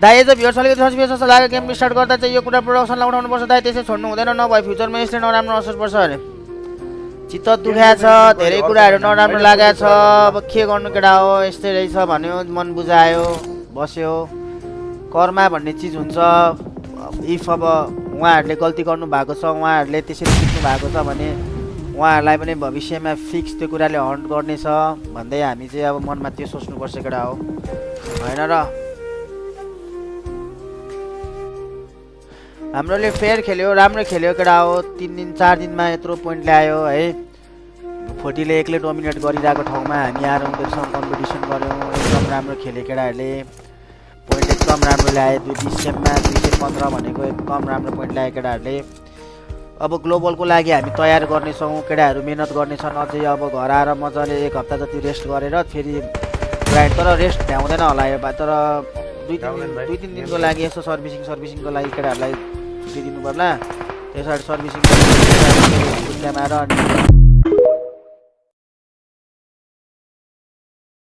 दाइ as a viewers अलिकति suspicious लाग्यो गेम स्टार्ट गर्दा चाहिँ यो कुरा प्रोडक्सनलाई उठाउनुपर्छ दाइ, त्यसै छोड्नु हुँदैन, नभए फ्युचरमा यसले नराम्रो असर पर्छ अरे। चित्त दुख्या छ, धेरै कुराहरू नराम्रो लागेको छ, अब के गर्नु केटा हो, यस्तै रहेछ भन्यो, मन बुझायो, बस्यो। कर्मा भन्ने चिज हुन्छ, इफ अब उहाँहरूले गल्ती गर्नु भएको छ, उहाँहरूले त्यसरी सिक्नु भएको छ भने उहाँहरूलाई पनि भविष्यमा फिक्स त्यो कुराले हन्ट गर्नेछ भन्दै हामी चाहिँ अब मनमा त्यो सोच्नुपर्छ केटा हो, होइन र? हाम्रोले फेयर खेल्यो, राम्रो खेल्यो केटा हो, 3 दिन 4 दिनमा यत्रो पोइन्ट ल्यायो है। 40ले एक्लै डोमिनेट गरिरहेको ठाउँमा हामी आएर उनीहरूसँग कम्पिटिसन गऱ्यौँ, एकदम राम्रो खेल्यो केटाहरूले, पोइन्ट एकदम राम्रो ल्याए। 20 गेममा 215 भनेको एकदम राम्रो पोइन्ट ल्यायो केटाहरूले। अब ग्लोबलको लागि हामी तयार गर्नेछौँ, केटाहरू मिहिनेत गर्नेछन् अझै। अब घर आएर मजाले 1 हप्ता जति रेस्ट गरेर फेरि ग्राइन्ड, तर रेस्ट भ्याउँदैन होला यो, तर 2-3 दिनको लागि यसो सर्भिसिङको लागि केटाहरूलाई छुट्टी दिनु पर्ला। त्यसरी सर्भिसिङ गरेर अनि